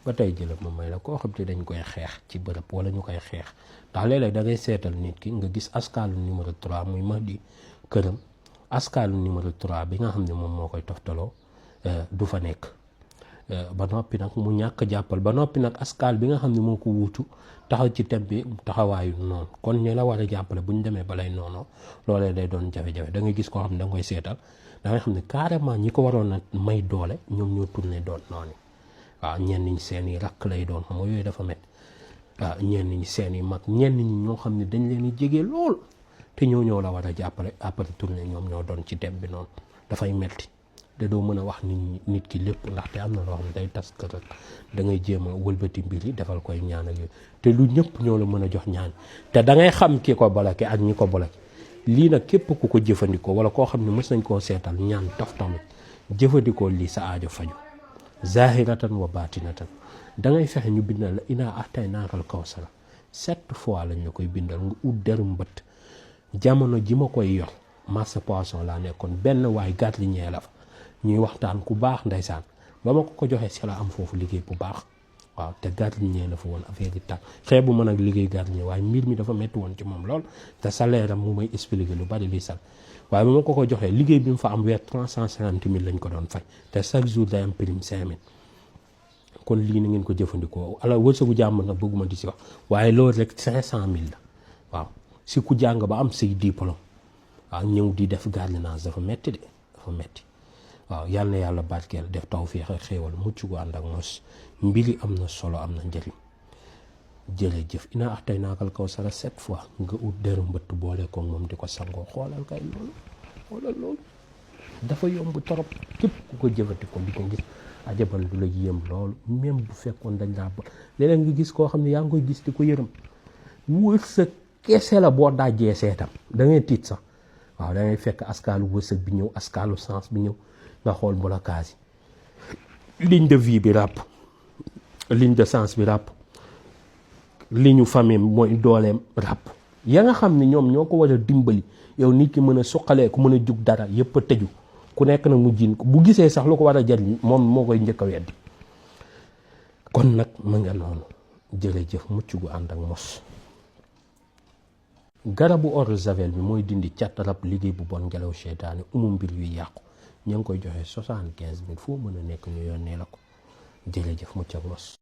ba tey jëlal ma may la koo xam te dañ koy xeex ci bërëb wala ñu koy xeex ndax léeg-léeg da ngay seetal nit ki nga gis askaalu numéro 3 muy Mahdi këram askaalu numéro 3 bi nga xam ne moom moo koy toftaloo du fa nekk ba noppi nag mu ñàkk jàppal ba noppi nag askaal bi nga xam ne moo ko wuutu taxaw ci thème bi taxawaayu noonu kon ñi la war a jàppale bu ñu demee balay noonu loolee day doon jafe-jafe da ngay gis koo xam ne da nga koy seetal da ngay xam ne carrément ñi ko waroon a may doole ñoom ñoo tourné doon noonu waaw ñenn ñi seen i rakk lay doon xam nga yooyu dafa met waaw ñenn ñi seen i mag ñenn ñi ñoo xam ne dañ leen di jege lool te ñoo la war a jàppale après tourné ñoom ñoo doon ci thème bi noonu dafay metti te doo mën a wax nit ki lépp ndaxte am na loo xam ne day tas kër da ngay jéem a wëlbati mbir yi defal koy ñaan ak yooyu te lu ñëpp ñoo la mën a jox ñaan te da ngay xam ki ko bloqué ak ñi ko bloqué lii nag képp ku ko jëfandikoo wala koo xam ne mës nañ koo seetal ñaan tof tamit jëfandikoo lii sa aajo faju zahiratan wa batinatan da ngay fexe ñu bindal la inaa atay naakal kawsara 7 fois lañ la koy bindal nga ut deru mbëtt jamono ji ma koy yor marché poisson laa nekkoon benn waay gàtt li ñee la fa ñuy waxtaan ku baax ndeysaan ba ma ko joxee si la am foofu liggéey bu baax waaw te gardien la fa woon affaire yi tànk xeebu mën ak liggéey gardien waaye mbir mi dafa métti woon ci moom lool te salaire am mu may expliquer lu bari li sal waaye ba ma ko joxee liggéey bi mu fa am weer 350 000 lañ ko doon fay te chaque jour day am prime 5 000 kon lii na ngeen ko jëfandikoo ala wërsëgu jàmm nag bëgguma di si wax waaye loolu rek 500 000 la waaw si ku jàng ba am say diplôme waaw ñëw di def gardiennage dafa métti de dafa métti waaw yal na yàlla barkeel def tawfeex ak xéewal mucc gu ànd ak mos mbiri am na solo am na njëriñ jërëjëf ina ax tey naakal kawsara 7 fois nga ut deru mbëtt boole ko moom di ko sangoo xoolal kay loolu dafa yomb torop képp ku ko jëfati ko di ko gis ajabal du la yéem loolu même bu fekkoon dañ laa ba léeg-léeg nga gis koo xam ne yaa ngi koy gis di ko yërëm wërsëg kese la boo dajjee seetam da ngay tiit sax waaw da ngay fekk askaalu wërsëg bi ñëw askaalu sens bi ñëw nga xool blocage yi ligne de vie bi ràpp ligne de sens bi ràpp ligne famille mooy dooleem ràpp ya nga xam ne ñoom ñoo ko war a dimbali yow nit ki mën a suqalee ku mën a jug dara yëpp a tëju ku nekk nag mu jiin ko bu gisee sax lu ko war a jariñ moom moo koy njëkk a weddi kon nag mu nga noonu jërëjëf mucc gu ànd ak mos garabu eau de javel bi mooy dindi cat rab liggéey bu bon ngelaw seytaane mbir yu yàqu ñu ngi koy joxe 75 000 foo mën a nekk ñu yónnee la ko jërëjëf mucc ak mos